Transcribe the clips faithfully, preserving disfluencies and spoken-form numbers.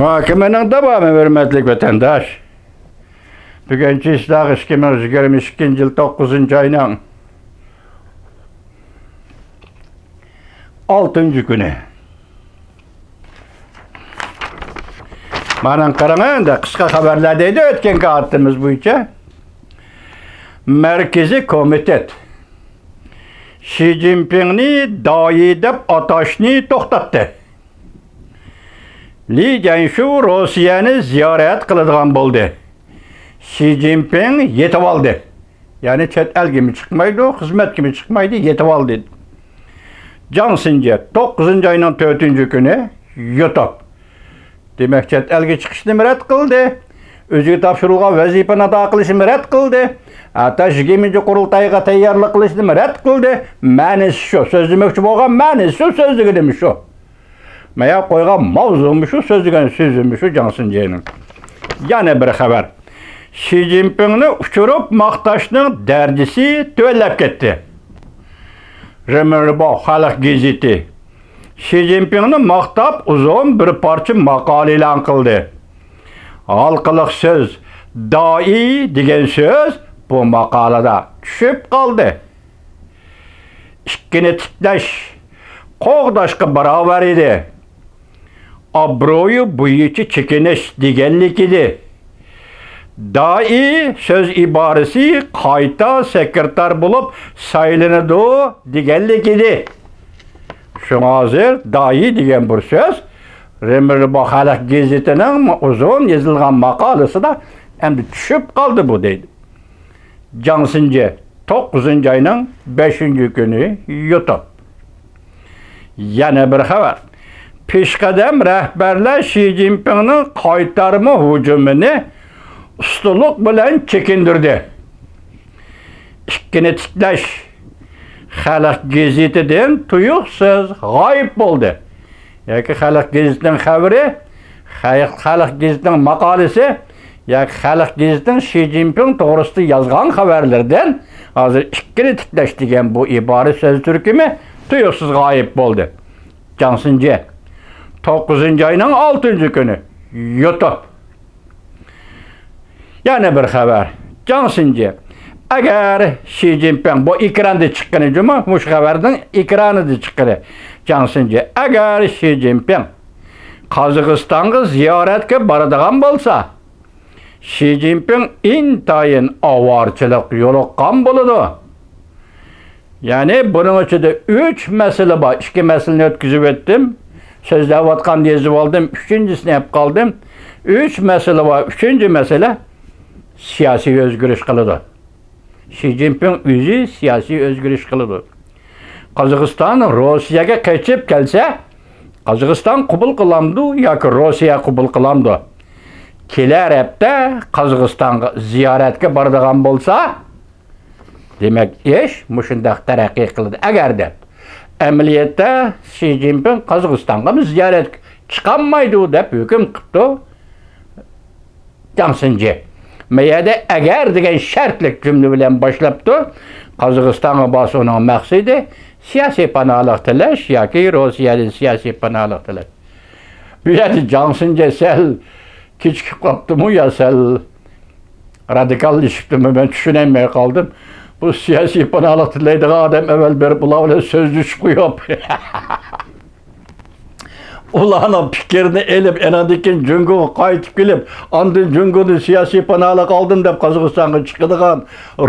مۇھاكىمىنىڭ داۋامى، ھۆرمەتلىك ۋەتەنداش. بۈگۈن چېسلاغ ئىككى مىڭ يىگىرمە ئىككىنچى يىل توققۇزىنچى ئاينىڭ ئالتىنچى كۈنى. مانا قاراڭ ئەمدى، قىسقا خەۋەرلەر دەيدۇ ئۆتكەنكى ئادىتىمىز بويىچە. مەركىزىي كومىتېت شى جىنپىڭنى دائىي دەپ ئاتاشنى توختاتتى. لى جيەنشۇ روسىيەنى زىيارەت قىلىدىغان بولدى. شى جىنپىڭ يېتىۋالدى. يەنى چەت ئەلگىمۇ چىقمايدۇ، خىزمەتكىمۇ چىقمايدۇ، يېتىۋالدى. جاڭ سىنجې توققۇزىنچى ئاينىڭ تۆتىنچى كۈنى يۇتۇپ. دېمەك، چەت ئەلگە چىقىشنىمۇ رەت قىلدى. ئۆزىگە تاپشۇرۇلغان ۋەزىپىنى ئادا قىلىشنىمۇ رەت قىلدى. ھەتتا يىگىرمىنچى قۇرۇلتايغا تەييارلىق قىلىشنىمۇ رەت قىلدى. مەنىسى شۇ، سۆزلىمەكچى بولغان مەنىسى شۇ، سۆزلىگىنىمۇ شۇ. مەيا قويغان ماۋزۇمۇ شۇ، سۆزلىگەن سۆزىمۇ شۇ جاڭ سىنجېنىڭ. يەنە بىر خەۋەر. شى جىنپىڭنى ئۇچۇرۇپ ماختاشنىڭ دەرىجىسى تۆۋەنلەپ كەتتى. رېمېنبو خەلق گېزىتى شى جىنپىڭنى ماختاپ ئۇزۇن بىر پارچە ماقالە ئېلان قىلدى. ھالقىلىق سۆز دائىي دېگەن سۆز بۇ ماقالىدا چۈشۈپ قالدى. ئىككىنى تىكلەش قوغداشقا باراۋەر ئىدى. ئابرۇيى بويىچە چېكىنىش دېگەنلىك ئىدى. دائىي سۆز ئىبارىسى قايتا سېكرېتار بولۇپ سايلىنىدۇ دېگەنلىك ئىدى. شۇڭا ھازىر دائىي دېگەن بىر سۆز رېمېنبو خەلق گېزىتىنىڭ ئۇزۇن يېزىلغان ماقالىسىدا ئەمدى چۈشۈپ قالدى بۇ دەيدۇ. جاڭ سىنجې توققۇزىنچى ئاينىڭ بەشىنچى كۈنى يۇتۇپ. يەنە بىر خەۋەر. پېشقەدەم رەھبەرلەر شى جىنپىڭنىڭ قايتارما ھۇجۇمىنى ئۇستىلىق بىلەن چېكىندۈردى. ئىككىنى تىكلەش خەلق گېزىتىدىن تۇيۇقسىز غايىب بولدى. ياكى خەلق گېزىتىنىڭ خەۋىرى، خەلق، خەلق گېزىتىنىڭ ماقالىسى ياكى خەلق گېزىتىنىڭ شى جىنپىڭ توغرىسىدا يازغان خەۋەرلىرىدىن ھازىر ئىككىنى تىكلەش دېگەن بۇ ئىبارە سۆز تۈركۈمى تۇيۇقسىز غايىب بولدى. جاڭ سىنجې، توققۇزىنچى ئاينىڭ ئالتىنچى كۈنى. يۇتۇپ. يەنە بىر خەۋەر. جاڭ سىنجې. ئەگەر شى جىنپىڭ، بۇ ئېكراندا چىققىنى جۇمۇ، مۇشۇ خەۋەرنىڭ ئېكرانىدا چىققىنى. جاڭ سىنجې. ئەگەر شى جىنپىڭ قازاقىستانغا زىيارەتكە بارىدىغان بولسا، شى جىنپىڭ ئىنتايىن ئاۋارىچىلىق يولۇققان بولىدۇ. يەنى بۇنىڭ ئىچىدە ئۈچ مەسىلە بار. ئىككى مەسىلىنى ئۆتكۈزۈپ ئۆتتۈم. سۆزلەۋاتقاندا يېزىۋالدىم. ئۈچىنچىسىنى ئېلىپ قالدىم. ئۈچ مەسىلە بار. ئۈچىنچى مەسىلە سىياسىي ئۆزگىرىش قىلىدۇ. شى جىنپىڭ ئۆزى سىياسىي ئۆزگىرىش قىلىدۇ. قازاقىستان روسىيەگە قېچىپ كەلسە، قازاقىستان قوبۇل قىلامدۇ ياكى روسىيە قوبۇل قىلامدۇ؟ كېلەر ھەپتە قازاقىستانغا زىيارەتكە بارىدىغان بولسا، دېمەك، ئىش مۇشۇنداق تەرەققىي قىلىدۇ. ئەگەر دەپ، ئەمەلىيەتتە شى جىنپىڭ قازاقىستانغىمۇ زىيارەتكە چىقالمايدۇ دەپ ھۆكۈم قىپتۇ جاڭ سىنجې. ما يەردە ئەگەر دېگەن شەرتلىك جۈملە بىلەن باشلاپتۇ. قازاقىستانغا بارسا ئۇنىڭ مەقسىتى سىياسىي پاناھلىق تىلەش ياكى روسىيەدىن سىياسىي پاناھلىق تىلەش. بۇ يەردە جاڭ سىنجې سەل كېچىكىپ قاپتىمۇ يا سەل رادىكاللىشىپتىمۇ، مەن چۈشىنەلمەي قالدىم. بۇ سىياسىي پاناھلىق تىلەيدىغان ئادەم ئەۋۋەل بېرىپ ئۇلار بىلەن سۆزلىشىپ قويۇپ، ئۇلارنىڭ پىكرىنى ئېلىپ، ئانىڭدىن كېيىن جۇڭگوغا قايتىپ كېلىپ، ئاندىن جۇڭگودىن سىياسىي پاناھلىق ئالدىم دەپ قازاقىستانغا چىقىدىغان،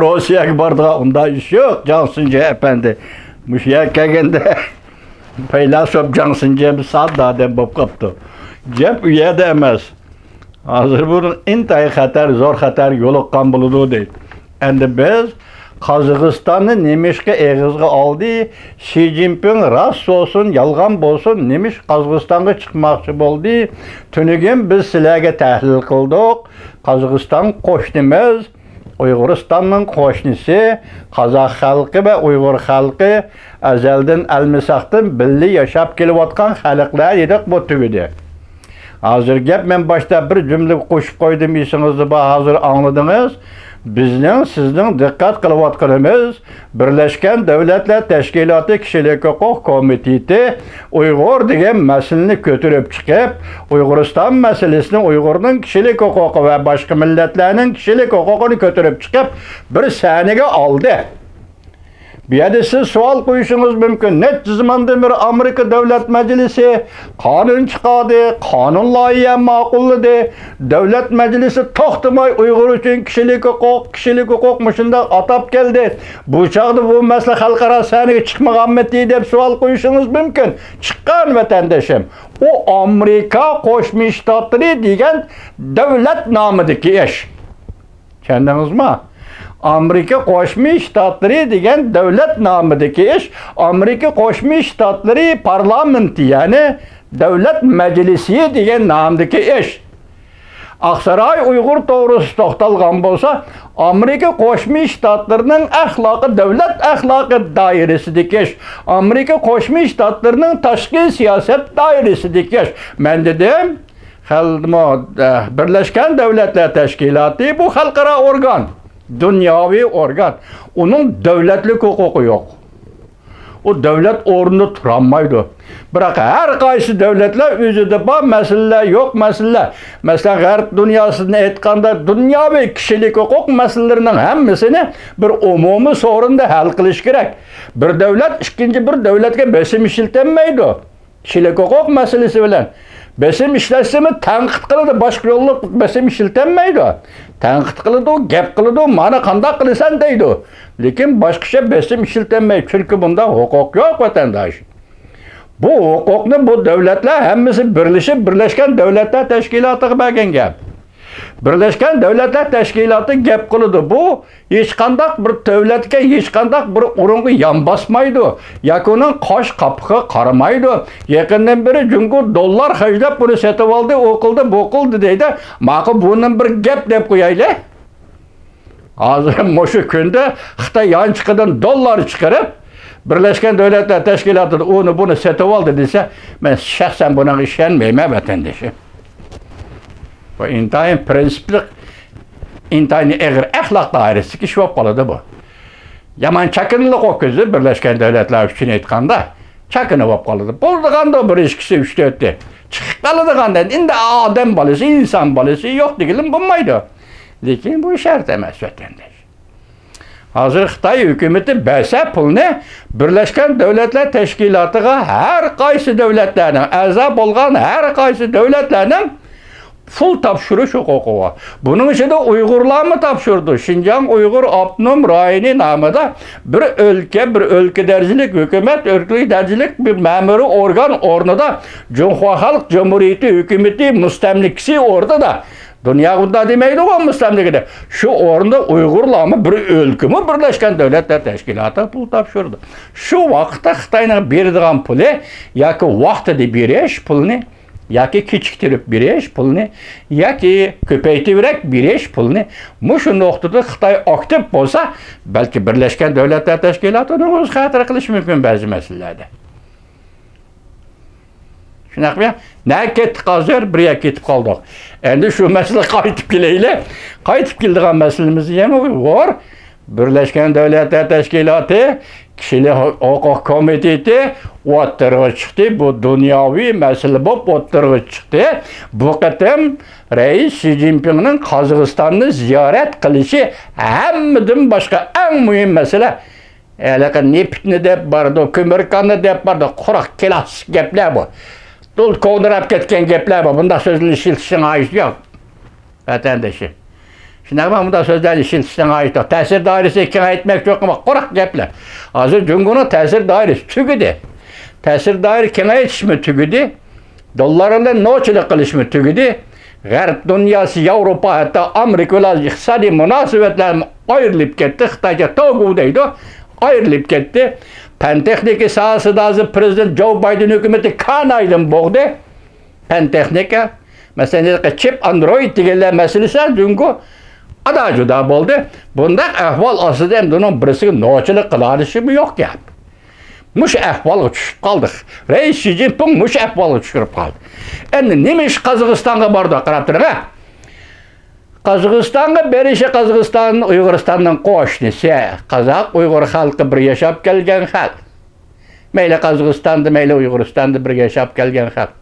روسىيەگە بارىدىغان ئۇنداق ئىش يوق، جاڭ سىنجې ئەپەندى. مۇشۇ يەرگە كەلگەندە پەيلاسوپ جاڭ سىنجې بىر ساددا ئادەم بولۇپ قاپتۇ. گەپ ئۇ يەردە ئەمەس. ھازىر بۇنىڭ ئىنتايىن خەتەر، زور خەتەر يولۇققان بولىدۇ دەيدۇ. ئەمدى بىز قازاقىستاننى نېمىشقا ئېغىزغا ئالدى؟ شى جىنپىڭ راست بولسۇن، يالغان بولسۇن، نېمىشقا قازاقىستانغا چىقماقچى بولدى؟ تۈنۈگۈن بىز سىلەرگە تەھلىل قىلدۇق. قازاقىستان قوشنىمىز، ئۇيغۇرىستاننىڭ قوشنىسى. قازاق خەلقى ۋە ئۇيغۇر خەلقى ئەزەلدىن ئەلمىساقتىن بىللە ياشاپ كېلىۋاتقان خەلقلەر ئىدۇق بۇ تۈۋىدە. ھازىر گەپ، مەن باشتا بىر جۈملە قوشۇپ قويدۇم، ئېسىڭىزدە بار، ھازىر ئاڭلىدىڭىز. بىزنىڭ، سىزنىڭ دىققەت قىلىۋاتقىنىمىز، بىرلەشكەن دۆلەتلەر تەشكىلاتى كىشىلىك ھوقۇق كومىتېتى ئۇيغۇر دېگەن مەسىلىنى كۆتۈرۈپ چىقىپ، ئۇيغۇرىستان مەسىلىسىنى، ئۇيغۇرنىڭ كىشىلىك ھوقۇقى ۋە باشقا مىللەتلەرنىڭ كىشىلىك ھوقۇقىنى كۆتۈرۈپ چىقىپ، بىر سەھنىگە ئالدى. بۇ يەردە سىز سوئال قويۇشىڭىز مۇمكىن، نەچچە زاماندىن بېرى ئامېرىكا دۆلەت مەجلىسى قانۇن چىقاردى، قانۇن لايىھە ماقۇللىدى. دۆلەت مەجلىسى توختىماي ئۇيغۇر ئۈچۈن كىشىلىك ھوقۇق، كىشىلىك ھوقۇق مۇشۇنداق ئاتاپ كەلدى. بۇ چاغدا بۇ مەسىلە خەلقئارا سەھنىگە چىقمىغانمىتى دەپ سوئال قويۇشىڭىز مۇمكىن. چىققان، ۋەتەندىشىم. ئۇ ئامېرىكا قوشما شتاتلىرى دېگەن دۆلەت نامىدىكى ئىش. چۈشەندىڭىزمۇ؟ ئامېرىكا قوشما شتاتلىرى دېگەن دۆلەت نامىدىكى ئىش، ئامېرىكا قوشما شتاتلىرى پارلامېنتى، يەنى دۆلەت مەجلىسى دېگەن نامدىكى ئىش. ئاقساراي ئۇيغۇر توغرىسىدا توختالغان بولسا، ئامېرىكا قوشما شتاتلىرىنىڭ ئەخلاقى، دۆلەت ئەخلاقى دائىرىسىدىكى ئىش، ئامېرىكا قوشما شتاتلىرىنىڭ تاشقى سىياسەت دائىرىسىدىكى ئىش. مەن دېدىم، خەلقمۇ، ئە، بىرلەشكەن دۆلەتلەر تەشكىلاتى بۇ خەلقئارا ئورگان، دۇنياۋى ئورگان. ئۇنىڭ دۆلەتلىك ھوقۇقى يوق. ئۇ دۆلەت ئورنىدا تۇرالمايدۇ. بىراق ھەر قايسى دۆلەتلەر ئۆزىدە بار مەسىلىلەر، يوق مەسىلىلەر. مەسىلەن، غەرب دۇنياسىدىن ئېيتقاندا، دۇنياۋى كىشىلىك ھوقۇق مەسىلىلىرىنىڭ ھەممىسىنى بىر ئومۇمىي سورۇندا ھەل قىلىش كېرەك. بىر دۆلەت ئىككىنچى بىر دۆلەتكە بېسىم ئىشلىتەلمەيدۇ. كىشىلىك ھوقۇق مەسىلىسى بىلەن بېسىم ئىشلەتسىمۇ تەنقىد قىلىدۇ، باشقا يوللۇق بېسىم ئىشلىتەلمەيدۇ. تەنقىد قىلىدۇ، گەپ قىلىدۇ، مانا قانداق قىلىسەن دەيدۇ. لېكىن باشقىچە بېسىم ئىشلىتەلمەيدۇ، چۈنكى بۇنداق ھوقۇق يوق، ۋەتەنداش. بۇ ھوقۇقنى بۇ دۆلەتلەر ھەممىسى بىرلىشىپ بىرلەشكەن دۆلەتلەر تەشكىلاتىغا بەرگەن گەپ. بىرلەشكەن دۆلەتلەر تەشكىلاتى گەپ قىلىدۇ. بۇ ھېچقانداق بىر دۆلەتكە، ھېچقانداق بىر ئورۇنغا يان باسمايدۇ. ياكى ئۇنىڭ قاش قاپىقىغا قارىمايدۇ. يېقىندىن بېرى جۇڭگو دوللار خەجلەپ بۇنى سېتىۋالدى، ئۇ قىلدى، بۇ قىلدى دەيدۇ. ماقۇل، بۇنى بىر گەپ دەپ قويايلى. ھازىر مۇشۇ كۈندە خىتاي يانچۇقىدىن دوللار چىقىرىپ، بىرلەشكەن دۆلەتلەر تەشكىلاتىدا ئۇنى بۇنى سېتىۋالدى دېسە، مەن شەخسەن بۇنىڭغا ئىشەنمەيمەن، ۋەتەندىشىم. بۇ ئىنتايىن پىرىنسىپلىق، ئىنتايىن ئېغىر ئەخلاق دائىرىسىدىكى ئىش بولۇپ قالىدۇ بۇ. يامان چاكىنىلىق ئۆتكۈزدى بىرلەشكەن دۆلەتلەر ئۈچۈن ئېيتقاندا. چاكىنا بولۇپ قالىدۇ. بولىدىغاندۇ بىر ئىككىسى، ئۈچ تۆتى. چىقىپ قالىدىغاندىن ئەمدى ئادەم بالىسى، ئىنسان بالىسى يوق دېگىلىمۇ بولمايدۇ. لېكىن بۇ شەرت ئەمەس، ۋەتەنداش. ھازىر خىتاي ھۆكۈمىتى بەرسە پۇلنى بىرلەشكەن دۆلەتلەر تەشكىلاتىغا، ھەر قايسى دۆلەتلەرنىڭ، ئەزا بولغان ھەر قايسى دۆلەتلەرنىڭ پۇل تاپشۇرۇش ھوقۇقى بار. بۇنىڭ ئىچىدە ئۇيغۇرلارمۇ تاپشۇردى. شىنجاڭ ئۇيغۇر ئاپتونوم رايونى نامىدا بىر ئۆلكە، بىر ئۆلكە دەرىجىلىك ھۆكۈمەت، ئۆلكە دەرىجىلىك بىر مەمۇرىي ئورگان ئورنىدا جۇڭخۇا خەلق جۇمھۇرىيىتى ھۆكۈمىتى مۇستەملىكىسى ئورنىدا، دۇنيا بۇنداق دېمەيدىغۇ مۇستەملىكە دەپ، شۇ ئورنىدا ئۇيغۇرلارمۇ بىر ئۆلكىمۇ بىرلەشكەن دۆلەتلەر تەشكىلاتىغا پۇل تاپشۇردى. شۇ ۋاقىتتا خىتاينىڭ بېرىدىغان پۇلى ياكى ۋاقتىدا بېرىش پۇلىنى، ياكى كېچىكتۈرۈپ بېرىش پۇلىنى، ياكى كۆپەيتىۋېرەك بېرىش پۇلىنى، مۇشۇ نۇقتىدا خىتاي ئاكتىپ بولسا، بەلكى بىرلەشكەن دۆلەتلەر تەشكىلاتى ئۇنىڭ ئۆزى خەتەر قىلىشى مۇمكىن بەزى مەسىلىلەردە. شۇنداقمۇ؟ نەگە كەتتۇق ھازىر؟ بىر يەرگە كېتىپ قالدۇق. ئەمدى شۇ مەسىلىگە قايتىپ كېلەيلى. قايتىپ كېلىدىغان مەسىلىمىز يەنە ئۇيغۇر. بىرلەشكەن دۆلەتلەر تەشكىلاتى، كىشىلىك ھوقۇق كومىتېتى ئوتتۇرىغا چىقتى. بۇ دۇنياۋى مەسىلە بولۇپ ئوتتۇرىغا چىقتى. بۇ قېتىم رەئىس شى جىنپىڭنىڭ قازاقىستاننى زىيارەت قىلىشى ھەممىدىن باشقا ئەڭ مۇھىم مەسىلە. ھېلىقى نېفىتنى دەپ بارىدۇ، كۆمۈركاننى دەپ بارىدۇ. قۇرۇق كىلاسسىك گەپلەر بۇ. دۇل كونىراپ كەتكەن گەپلەر بۇ. بۇنداق سۆزلەرنى ئىشلىتىشنىڭ ھاجىتى يوق، ۋەتەندىشىم. شۇنداقمۇ؟ بۇنداق سۆزلەرنى ئىشلىتىشنىڭ ھاجىتى يوق. تەسىر دائىرىسىنى كېڭەيتمەكچى بولۇپ قالما، قۇرۇق گەپلەر. ھازىر جۇڭگونىڭ تەسىر دائىرىسى تۈگىدى. تەسىر دائىرە كېڭەيتىشمۇ تۈگىدى. دوللار بىلەن نوچىلىق قىلىشمۇ تۈگىدى. غەرب دۇنياسى، ياۋروپا، ھەتتا ئامېرىكا بىلەن ئىقتىسادىي مۇناسىۋەتلەرمۇ ئايرىلىپ كەتتى. خىتايچە توگۇ دەيدۇ. ئايرىلىپ كەتتى. پەن تېخنىكا ساھەسىدە ھازىر پىرېزىدېنت جو بايدېن ھۆكۈمىتى كانايدىن بوغدى. پەن تېخنىكا، مەسىلەن، چىپ ئاندرويد دېگەنلەر مەسىلىسى جۇڭگو ئادا جۇدا بولدى. بۇنداق ئەھۋال ئاستىدا ئەمدى ئۇنىڭ بىرسىگە نوچىلىق قىلالىشىمۇ يوق گەپ. مۇشۇ ئەھۋالغا چۈشۈپ قالدۇق. رەئىس شى جىنپىڭ مۇشۇ ئەھۋالغا چۈشۈرۈپ قالدى. ئەمدى نېمە ئىش قازاقىستانغا بارىدۇ، قاراپ تۇرۇڭ، ھە؟ قازاقىستانغا بېرىشى، قازاقىستان ئۇيغۇرىستاننىڭ قوشنىسى. قازاق ئۇيغۇر خەلقى بىر ياشاپ كەلگەن خەلق. مەيلى قازاقىستاندا، مەيلى ئۇيغۇرىستاندا بىر ياشاپ كەلگەن خەلق.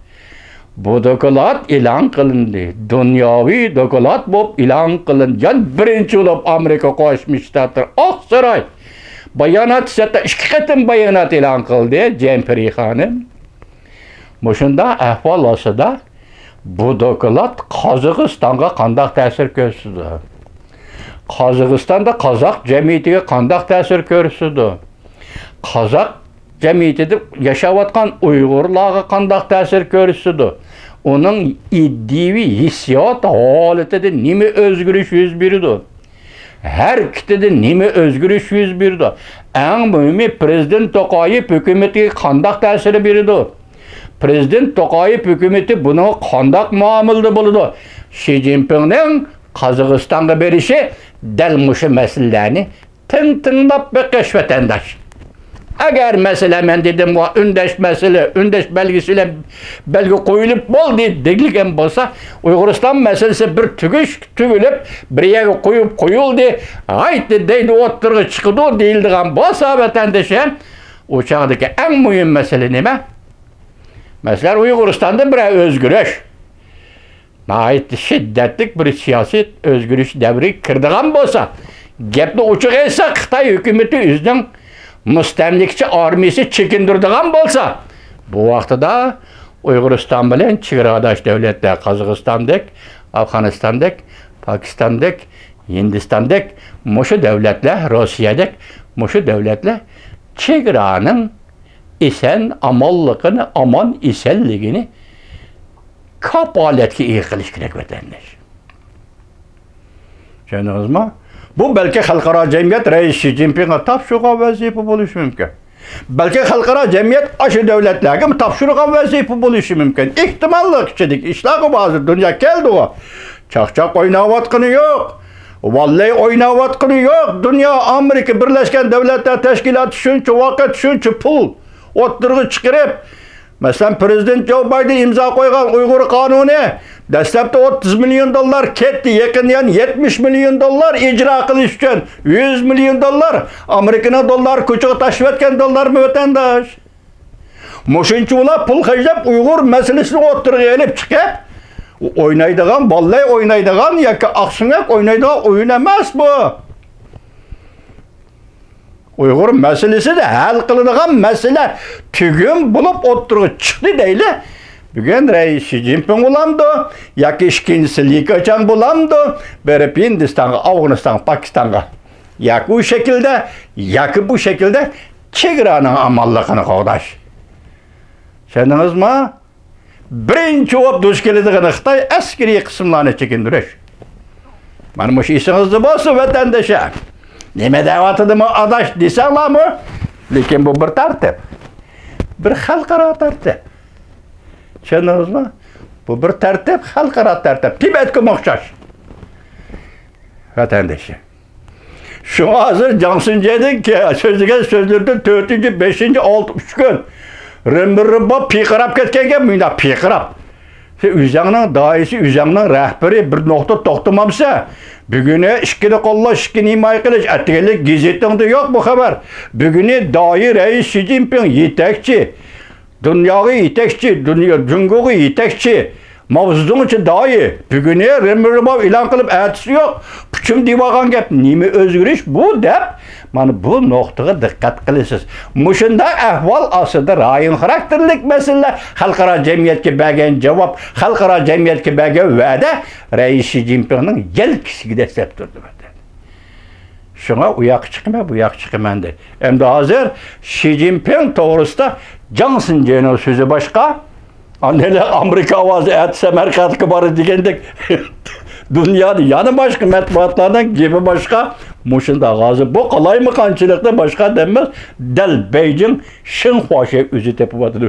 بۇ دوكلات ئېلان قىلىندى. دۇنياۋى دوكلات بولۇپ ئېلان قىلىندى. يەنە بىرىنچى بولۇپ ئامېرىكا قوشما شتاتلىرى ئاقساراي بايانات، ھەتتا ئىككى قېتىم بايانات ئېلان قىلدى جېمپىرى خانىم. مۇشۇنداق ئەھۋال ئاستىدا بۇ دوكلات قازاقىستانغا قانداق تەسىر كۆرسىتىدۇ؟ قازاقىستاندا قازاق جەمئىيىتىگە قانداق تەسىر كۆرسىتىدۇ؟ قازاق جەمئىيىتىدە ياشاۋاتقان ئۇيغۇرلارغا قانداق تەسىر كۆرسىتىدۇ؟ ئۇنىڭ ئىدىيىۋى ھېسسىيات ھالىتىدە نېمە ئۆزگىرىش يۈز بېرىدۇ؟ ھەرىكىتىدە نېمە ئۆزگىرىش يۈز بېرىدۇ؟ ئەڭ مۇھىمى، پىرېزىدېنت توقايېۋ ھۆكۈمىتىگە قانداق تەسىر بېرىدۇ؟ پىرېزىدېنت توقايېۋ ھۆكۈمىتى بۇنىڭغا قانداق مۇئامىلىدە بولىدۇ؟ شى جىنپىڭنىڭ قازاقىستانغا بېرىشى دەل مۇشۇ مەسىلىلەرنى تىڭ تىڭلاپ بېقىش، ۋەتەنداش. ئەگەر مەسىلە، مەن دېدىم، ۋا ئۈندەش مەسىلە، ئۈندەش بەلگىسى بىلەن بەلگە قويۇلۇپ بولدى دېگىلىگەن بولسا، ئۇيغۇرىستان مەسىلىسى بىر تۈگۈش، تۈگۈلۈپ، بىر يەرگە قويۇپ قويۇلدى، ھايتى دەيدۇ ئوتتۇرىغا چىقىدۇ دېيىلىدىغان بولسا، ۋەتەندىشىم، ئۇ چاغدىكى ئەڭ مۇھىم مەسىلە نېمە؟ مەسىلەن، ئۇيغۇرىستاندا بىرەر ئۆزگىرىش، ناھايىتى شىددەتلىك بىر سىياسىي ئۆزگىرىش دەۋرىگە كىرىدىغان بولسا، گەپنى ئوچۇق ئېيتساق، خىتاي ھۆكۈمىتى ئۆزىنىڭ مۇستەملىكىچى ئارمىيىسى چېكىندۈرىدىغان بولسا، بۇ ۋاقتىدا ئۇيغۇرىستان بىلەن چېگراداش دۆلەتلەر، قازاقىستاندەك، ئافغانىستاندەك، پاكىستاندەك، ھىندىستاندەك، مۇشۇ دۆلەتلەر، روسىيەدەك، مۇشۇ دۆلەتلەر چېگرانىڭ ئېسەن ئامانلىقىنى، ئامان ئېسەنلىكىنى كاپالەتكە ئىگە قىلىش كېرەك، ۋەتەنداش. چۈشەندىڭىزمۇ؟ بۇ بەلكى خەلقئارا جەمئىيەت رەئىس شى جىنپىڭغا تاپشۇرغان ۋەزىپە بولۇشى مۇمكىن. بەلكى خەلقئارا جەمئىيەت ئاشۇ دۆلەتلەرگىمۇ تاپشۇرغان ۋەزىپە بولۇشى مۇمكىن. ئېھتىماللىق ئىچىدىكى ئىشلارغۇ ھازىر دۇنيا كەلدىغۇ. چاقچاق ئويناۋاتقىنى يوق. ۋاللەي ئويناۋاتقىنى يوق. دۇنيا، ئامېرىكا بىرلەشكەن دۆلەتلەر تەشكىلاتى شۇنچە ۋاقىت، شۇنچە پۇل ئوتتۇرىغا چىقىرىپ، مەسىلەن، پىرېزىدېنت جو بايدېن ئىمزا قويغان ئۇيغۇر قانۇنى دەسلەپتە ئوتتۇز مىليون دوللار كەتتى، يېقىندا يەنە يەتمىش مىليون دوللار ئىجرا قىلىش ئۈچۈن يۈز مىليون دوللار، ئامېرىكىنىڭ دوللارى، كوچىغا تاشلىۋەتكەن دوللارمۇ، ۋەتەنداش؟ مۇشۇنچىۋالا پۇل خەجلەپ ئۇيغۇر مەسىلىسىنى ئوتتۇرىغا ئېلىپ چىقىپ، ئوينايدىغان، بالىلار ئوينايدىغان ياكى ئاقسۆڭەك ئوينايدىغان ئويۇن ئەمەس بۇ. ئۇيغۇر مەسىلىسىنى ھەل قىلىدىغان مەسىلە تۈگۈن بولۇپ ئوتتۇرىغا چىقتى دەيلى. بۈگۈن رەئىس شى جىنپىڭ بولامدۇ ياكى ئىككىنچىسى لى كېچياڭ بولامدۇ، بېرىپ ھىندىستانغا، ئافغانىستانغا، پاكىستانغا ياكى ئۇ شەكىلدە، ياكى بۇ شەكىلدە چېگرانىڭ ئامانلىقىنى قوغداش. چۈشەندىڭىزمۇ؟ بىرىنچى بولۇپ دۇچ كېلىدىغىنى خىتاي ئەسكىرىي قىسىملارنى چېكىندۈرۈش. مانا مۇشۇ ئېسىڭىزدە بولسۇن، ۋەتەندىشىم. نېمە دەۋاتىدىمۇ ئاداش دېسەڭلارمۇ، لېكىن بۇ بىر تەرتىپ. بىر خەلقئارا تەرتىپ. چۈشەندىڭىزمۇ؟ بۇ بىر تەرتىپ، خەلقئارا تەرتىپ. تىبەتكىمۇ ئوخشاش. ۋەتەندىشىم. شۇڭا ھازىر جاڭ سىنجېنىڭ كە-، سۆزلىگەن سۆزلىرىدىن تۆتىنچى، بەشىنچى، ئالتە، ئۈچ كۈن رېمبىرېبا پىرقىراپ كەتكەن گەپ مۇنداق پىرقىراپ. سەن ئۆزۈڭنىڭ داھىيسى، ئۆزۈڭنىڭ رەھبىرى بىر نۇقتا توختىمامسەن؟ بۈگۈنى ئىككىنى قوللاش، ئىككىنى ھىمايە قىلىش، ئەتىگەنلىك گېزىتىڭدە يوق بۇ خەۋەر. بۈگۈنى داھىي رەئىس شى جىنپىڭ يېتەكچى، دۇنياغا يېتەكچى، دۇنيا، جۇڭگوغا يېتەكچى، ماۋزېدۇڭچى داھىي، بۈگۈنى رېمبىرېبا ئېلان قىلىپ، ئەتىسى يوق، پۇچۇم دېۋالغان گەپ، نېمە ئۆزگىرىش بۇ دەپ، مانا بۇ نۇقتىغا دىققەت قىلىسىز. مۇشۇنداق ئەھۋال ئاستىدا رايون خاراكتېرلىك مەسىلىلەر، خەلقئارا جەمئىيەتكە بەرگەن جاۋاب، خەلقئارا جەمئىيەتكە بەرگەن ۋەدە رەئىس شى جىنپىڭنىڭ يەلكىسىگە دەسسەپ تۇردى. شۇڭا ئۇ ياققا چىقىمەن، بۇ ياققا چىقىمەن دەيدۇ. ئەمدى ھازىر شى جىنپىڭ توغرىسىدا جاڭ سىنجېنىڭ سۆزى باشقا، ئاندىن ئامېرىكا ئاۋازى ئەتە سەمەرقەنتكە بارىدۇ دېگەندەك، دۇنيادا يەنە باشقا مەتبۇئاتلارنىڭ گېپى باشقا. مۇشۇنداق ھازىر بۇ قالايمىقانچىلىقنى باشقا ئادەم ئەمەس، دەل بېيجىڭ شىنخۇا شى ئۆزى تېپىۋاتىدۇ.